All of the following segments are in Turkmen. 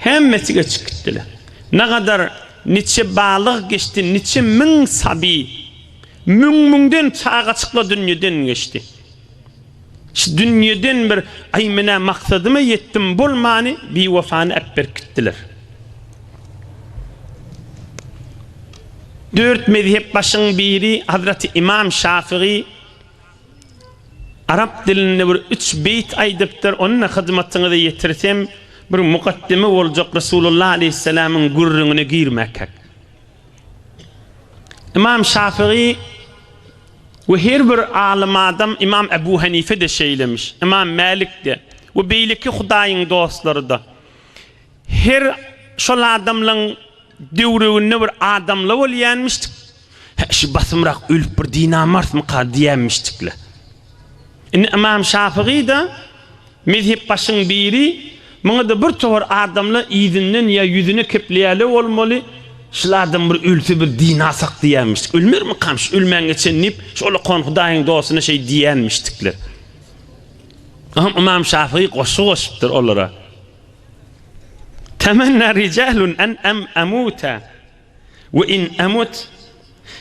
Hemmesi geçip gitdiler. Nagadar niçe balyg geçdi, niçe müň saby, müň-müňden çagaçyklar dünýeden geçdi. Şu dünýeden bir aý menä maksadyma ýetdim bolmany biwefany äpberip gitdiler. Dört mezhep başyň biri Hazreti Imam Şafygy arap dilinde bir üç beýt aýdypdyr, ony-da hyzmatyňyza ýetirsem bir mukaddime boljak Resulullah aleýhissalamyň gürrüňine girmäkäk. Ymam Şafygy we her bir alym adam Ymam Ebu Hanife-de şeýlemiş, Ymam Mälik-de we beýleki Hudaýyň dostlary-da her şol adamlaň döwreginde bir adamla bolýanmyşdyk. Hä, şu basymrak ölüp bir dynamarsmyka diýenmişdikle. Indi Ymam Şafygy-da Mezhepbaşyň biri, Muňa-da bir topar adamlar yzyndan ýa ýüzüne kepleýärler bolmaly, şul adam bir ölse bir dynasak diýýänmişdik. Ölmermikam şu ölmän geçen diýip, şu olakan Hudaýyň dostuna şeý diýýänmişdikler. Oňa Ymam Şafygy goşgy goşupdyr olara. Temenna rijalun en em emuta we in emut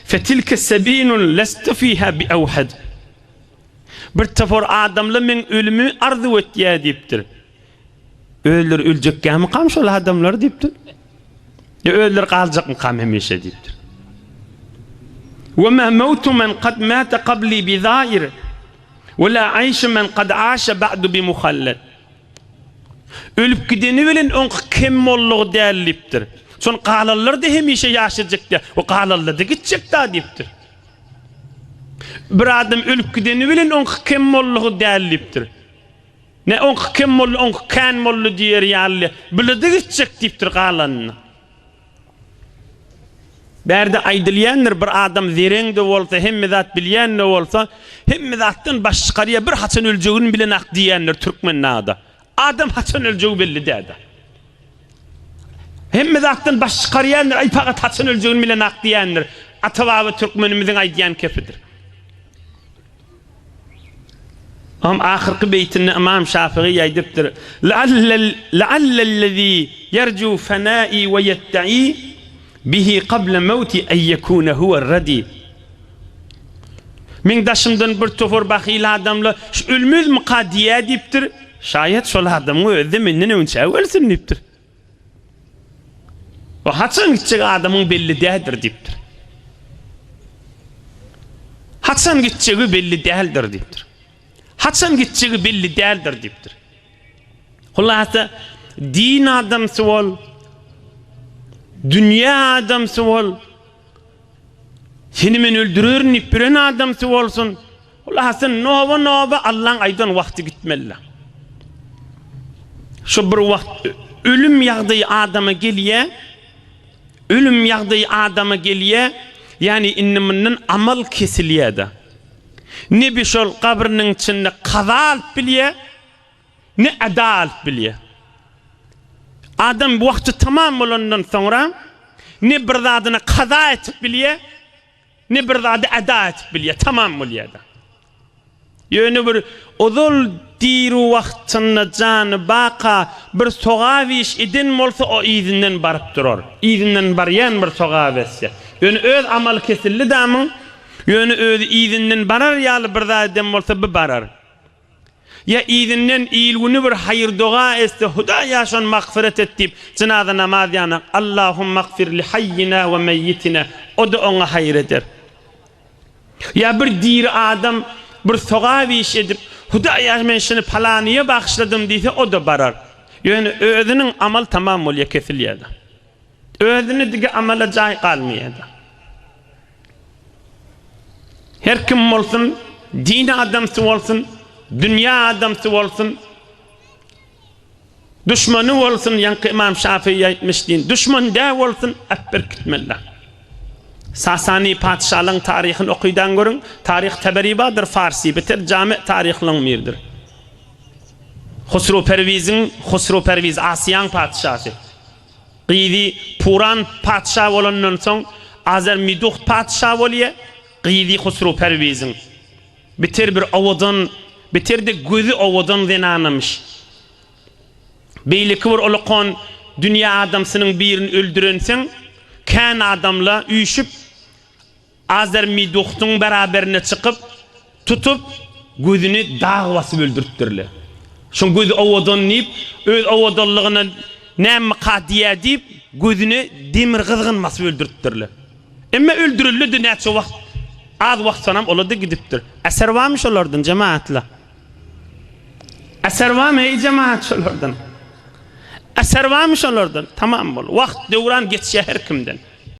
fetilke sebilun lestu fiha bi awhad. Bir topar adamlar meň ölümimi arzuw etýär diýipdir. Özleri öljekkämikam şol adamlar diýipdir. Ýa özleri galjakmykam hemişe diýipdir. Ve ma mawtu men kad mata qabli bi zair ve la aýşu men kad aşa ba'du bi muhallad. Ölüp gideni bilen oňky kem boldugy däl diýipdir. Şol galanlar-da hemişe ýaşajak däl. O galanlar-da gitjek da diýipdir. Bir adam ölüp gideni bilen oňky kem boldugy däl diýipdir. Ne oňky kem boldy, oňky kän boldy diýer ýaly, bile-de gitjek diýipdir galanyny. Bärde aýdylýandyr, bir adam zereň-de bolsa, hemme zat bilýän-de bolsa, hemme zatdan baş çykarýar, bir haçan öljegini bilenak diýýändir türkmen nada. Adam haçan öljegi belli däl-de. Hemme zatdan baş çykarýandyr, aý pagat haçan öljegini bilenak diýýändir. Ata-baba türkmenimiziň aýdýan kepidir. Oňam ahyrky beýtinde Ymam Şafygy aýdypdyr, La'allellezî ýerjû fenâi we ýeddeî bihi kable mewti en ýekûne huwer-redî. Meň daşymdan bir topar bahyl adamlar şu ölmezmika diýýär diýipdir. Şaýat şol adamyň özi-de menden öňçä ölsün diýipdir. O haçan gitjek adamyň belli däldir diýipdir. Haçan gitjegi belli däldir diýipdir. Haçan gitjegi belli däldir diýipdir. Hulasa din adamsy bol, dünýä adamsy bol, Seni men öldürerin diýip biren adamsy bolsun. Hulasa noba-noba Allaň aýdan wagty gitmeli. Şu bir wagt ölüm ýagdaýy adama gelýär. Ölüm ýagdaýy adama gelýär. Ýani indi mundan amal kesilýär-de. Nebi şol gabrynyň içinde kaza alyp bilýär. Ne eda alyp bilýär. Adam wagty tamam bolandan soňra ne bir zadyny kaza etip bilýär, ne bir zady eda etip bilýär, tamam bolýar-da. Ýöne bir ozal diri wagtynda jany baka bir sogap iş eden bolsa o yzyndan baryp durar. Yzyndan barýan bir sogap etse. Ýöne öz amaly kesildi damyň, ýöne özi yzyndan barar ýaly bir zat eden bolsa bu barar. Ýa yzyndan il-güni bir haýyr-doga etse, Hudaýa şony magfyret et diýip, jynaza namaz ýanak, Allahumagfir li haýýina we meýýitina, o-da oňa haýyr eder. Ýa bir diri adam bir sogap iş edip, Hudaýa men şuny palanyýa bagyşladym diýse, o-da barar. Ýöne özüniň amaly tamam bolýar, kesilýär-de. Özüne dige amala jaý galmaýar-da. Her kim bolsun, din adamsy bolsun, dünýä adamsy bolsun, duşmany bolsun, ýaňky Ymam Şafyýy aýtmyş din, duşman dä bolsun, äpberip gitmeli. Sasany patyşalaryň taryhyny okydan görüň, taryh Teberi bardyr, farsi, beter jame taryhlaryň biridir. Husru Perwiziň, Husru Perwiz Asiýaň patyşasy. Gyzy Puran patyşa bolandan soň, Azer Miduht patyşa bolýar, gyzy Husru Perwiziň. Beter bir owadan, beter-de gözi owadan zenanamyş. Beýleki bir ulakan. dünýä adamsynyň birini öldürenseň, kän adamla üýşüp, Azermiduhtyň beraberine çykyp, tutup, gözüni dag basyp öldüripdirler. Şoň gözi owadan diýip, öz owadanlygyna nämeka diýýä diýip, gözüne demir gyzgyn basyp öldüripdirler. Emma öldürildi-de näçe wagt, az wagt sonam ola-da gidipdir. Eser barmy şolardan, jemagatlar? Eser barmy, eý jemagat şolardan? Eser barmy şolardan? Tamam bol. Wagt, döwran geçýär her kimden.